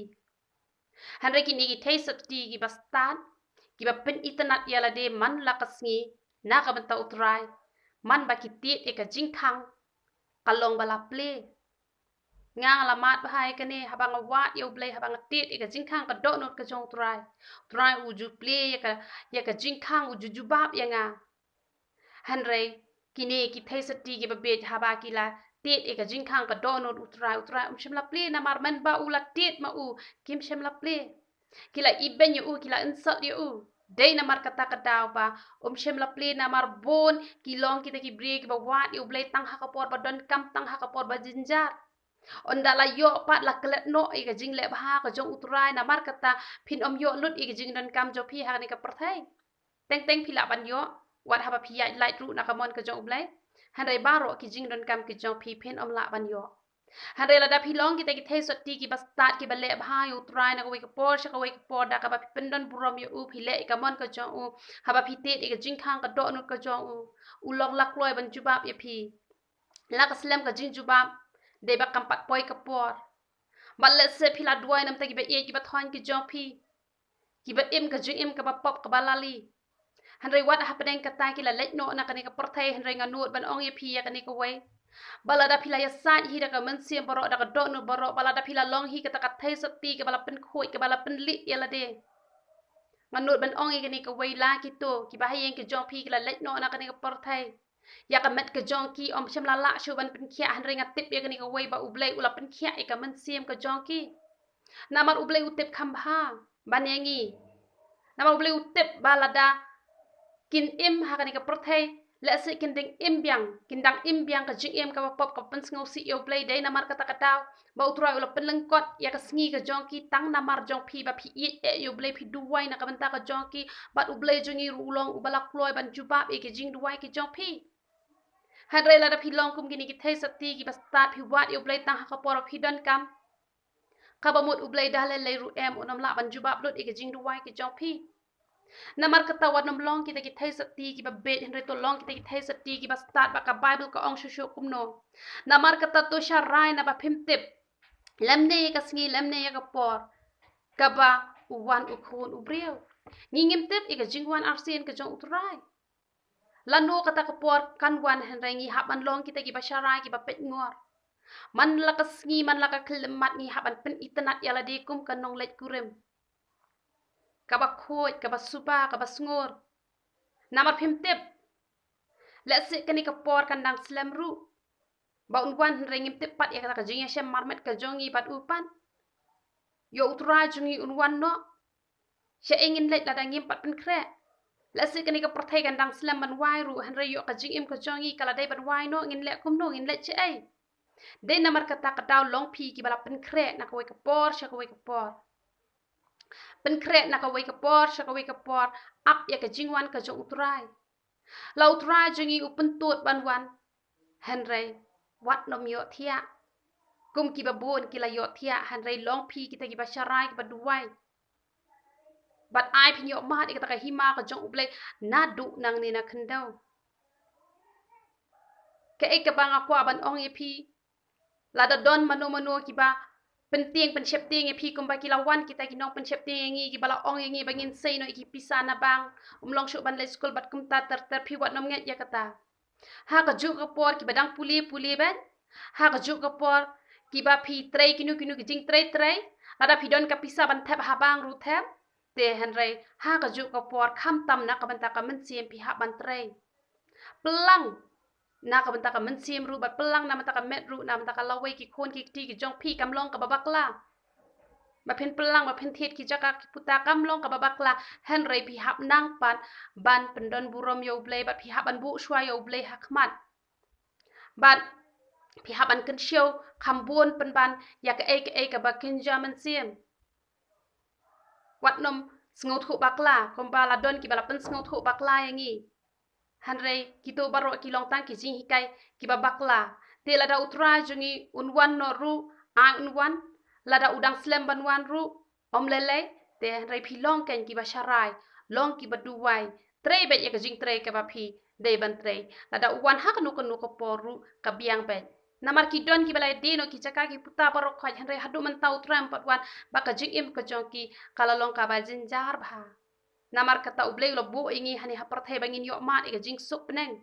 Hynrei kine ki theisotti kiba stad, kiba pynitynnat ïa lade man la ka sngi na ka bynta U Trai, man ba ki tied ïa ka jingkhang, ka long ba la plie. Nga nga la mad bha ïa kane, haba nga wad ïa U Blei, haba nga tied ïa ka jingkhang ka dohnud ka jong U Trai, U Trai u ju plie ïa ka, ïa ka jingkhang, u ju jubab ïa nga. Hynrei kine ki theisotti kiba bieit, haba ki la tied ïa ka jingkhang ka dohnud U Trai, U Trai um shym la plie, namar mynba u la tied ma u, kim shym la plie. Ki la ibeiñ ïa u, ki la insult ïa u. Dei namar kata ka daw ba um shym la plie, namar bun ki long kita ki briew kiba wad ïa U Blei tang ha ka por ba donkam, tang ha ka por ba jynjar. Ynda la ïoh pat, la klet noh ïa ka jingleh bha ka jong U Trai, namar kata phin ym ïoh lut ïa ka jingdonkam jong phi ha kane ka pyrthei. Teng teng phi lah ban ïoh, wat haba phi ïaid lait ruh na ka mon ka jong U Blei. Hynrei baroh ki jingdonkam ki jong phi phin ym lah ban ïoh. Hynrei lada phi long kita ki theisotti kiba stad, kiba leh bha ïa U Trai na kawei ka por sha kawei ka por, da kaba phi pyndon burom ïa u, phi leh ïa ka mon ka jong u, haba phi tied ïa ka jingkhang ka dohnud ka jong u, u long la kloi ban jubab ïa phi. La ka slem ka jingjubab, dei ba kam pat poi ka por. Bad lehse phi la duwai na bynta kiba ïeit kiba thoiñ ki jong phi, kiba im ka jingim kaba pop kaba lali. Hynrei wat hapdeng kata ki la leit noh na kane ka pyrthei, hynrei nga nud ban ong ïa phi ïa kane kawei, ba lada phi la ïasaid hi da ka mynsiem baroh, da ka dohnud baroh, ba lada phi la long hi kata ka theisotti kaba la pynkhuid, kaba la pynlieh ïa lade, nga nud ban ong ïa kane kawei, la kito kiba ha ïing ki jong phi ki la leit noh na kane ka pyrthei, ïa ka met ka jong ki ym shym la lah shuh ban pynkhiah, hynrei nga tip ïa kane kawei, ba U Blei u la pynkhiah ïa ka mynsiem ka jong ki. Namar U Blei u tip kham bha ban ïa ngi. Namar U Blei u tip ba lada kin im ha kane ka pyrthei, Lehse kin dang im biang, kin dang im biang ka jingim kaba pop kaba pynsngewsih ïa U Blei. Dei namar kata ka daw ba U Trai u la pynlyngkot ïa ka sngi ka jong ki tang namar jong phi, ba phi ïeit eh ïa U Blei, phi duwai na ka bynta ka jong ki, bad U Blei jong ngi ruh u long uba la kloi ban jubab ïa ki jingduwai ki jong phi. Hynrei lada phi long kum kine ki theisotti kiba stad, phi wad ïa U Blei tang ha ka por ba phi donkam, kaba mut U Blei da lei lei ruh em un ym lah ban jubab lut ïa ki jingduwai ki jong phi. Namar kata wat nym long kita ki theisotti kiba bieit, hynrei to long kita ki theisotti kiba stad, ba ka Baibl ka ong shuh shuh kumno. Namar kata to sharai naba phim tip lymne ïa ka sngi lymne ïa ka por kaba u wan U Khun u briew. Ngi ngim tip ïa ka jingwan arsien ka jong U Trai. Lano kata ka por kan wan, hynrei ngi hap ban long kita kiba sharai, kiba peit ngor. Man la ka sngi, man la ka khyllipmat, ngi hap ban pynitynnad ïa lade kum ka nongleit kurim, kaba khuid, kaba suba, kaba sngur. Namar phim tip lehse kane ka por kan dang slem ruh ba un wan, hynrei ngim tip pat ïa kata ka jingïashem marmet ka jong ngi bad u pat. Ïoh U Trai jong ngi un wan noh, shaei ngin leit lada ngim pat pynkhreh? Lehse kane ka pyrthei kan dang slem ban wai ruh, hynrei ïoh ka jingim ka jong ngi ka la dei ban wai noh, ngin leh kumno, ngin leit shaei? Dei namar kata ka daw long phi kiba la pynkhreh na kawei ka por sha kawei ka por, pynkhreh na kawei ka por sha kawei ka por, ap ïa ka jingwan ka jong U Trai. La U Trai jong ngi u pyntud ban wan, hynrei wat nym ïohthiah kum kiba bun ki la ïohthiah, hynrei long phi kita kiba sharai, kiba duwai, bad ai phin ïoh mad ïa kata ka hima ka jong U Blei naduh nangne na khyndew. Kaei kaba nga kwah ban ong ïa phi, lada don mano mano kiba pyntieng pynsheptieng ïa phi kumba ki la wan kita ki nongpynsheptieng ïa ngi, kiba la ong ïa ngi ba ngin sei noh ïa ki pisa na bank, ym long shuh ban leit skul bad kumta ter ter, phi wat nym ngeit ïa kata. Ha kajuh ka por kiba dang pule pule bad ha kajuh ka por kiba phi trei kino kino ki jingtrei trei, lada phi don ka pisa ban thep ha bank ruh thep. Te hynrei ha kajuh ka por khamtam na ka bynta ka mynsiem phi hap ban trei. Pynlang na ka bynta ka mynsiem ruh, bad pynlang na bynta ka met ruh, na bynta ka lawei ki khun ki kti ki jong phi, kam long kaba bakla. Ba phin pynlang, ba phin thied ki jaka ki puta, kam long kaba bakla, hynrei phi hap nang pat ban pyndon burom ïa U Blei, bad phi hap ban buh shuwa ïa U Blei ha khmat. Bad phi hap ban kynshew kham bun pynban ïa kaei kaei kaba kynja mynsiem. Wat nym sngewthuh bakla kumba la don kiba la pynsngewthuh bakla ïa ngi. Hynrei kito baroh ki long tang ki jinghikai kiba bakla. Te lada U Trai jong ngi un wan noh ruh, ai un wan. Lada u dang slem ban wan ruh, ym lei lei. Te hynrei phi long kein kiba sharai, long kiba duwai, trei beit ïa ka jingtrei kaba phi dei ban trei. Lada u wan ha kano kano ka por ruh, ka biang beit. Namar ki don kiba la ïadei noh ki jaka ki puta baroh khoit, hynrei haduh mynta U Trai um pat wan, ba ka jingim ka jong ki ka la long kaba jynjar bha. Namar kata U Blei u la buh ïa ngi hangne ha pyrthei ba ngin ïoh mad ïa ka jingsuk bneng.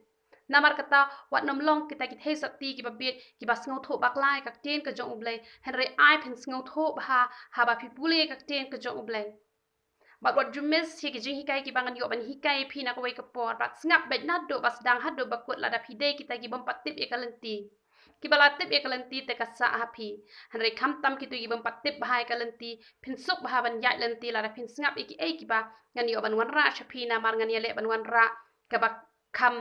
Namar kata wat nym long kita ki theisotti kiba bieit, kiba sngewthuh bakla ïa ka ktien ka jong U Blei, hynrei ai phin sngewthuh bha haba phi pule ïa ka ktien ka jong U Blei. Bad wat ju miss ïa ki jinghikai kiba ngan ïoh ban hikai ïa phi na kawei ka por. Bad sngap beit naduh ba sdang haduh ba kut lada phi dei kita ki bym pat tip ïa ka lynti. Kiba la tip ïa ka lynti te ka sah ha phi. Hynrei khamtam kito ki bym pat tip bha ïa ka lynti, phin suk bha ban ïaid lynti lada phin sngap ïa kiei kiba ngan ïoh ban wanrah sha phi, namar ngan ïaleh ban wanrah kaba kham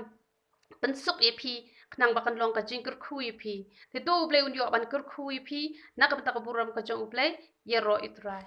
pynsuk ïa phi, khnang ba kan long ka jingkyrkhu ïa phi. Te to U Blei un ïoh ban kyrkhu ïa phi na ka bynta ka burom ka jong U Blei. Ïaroh ïa U Trai.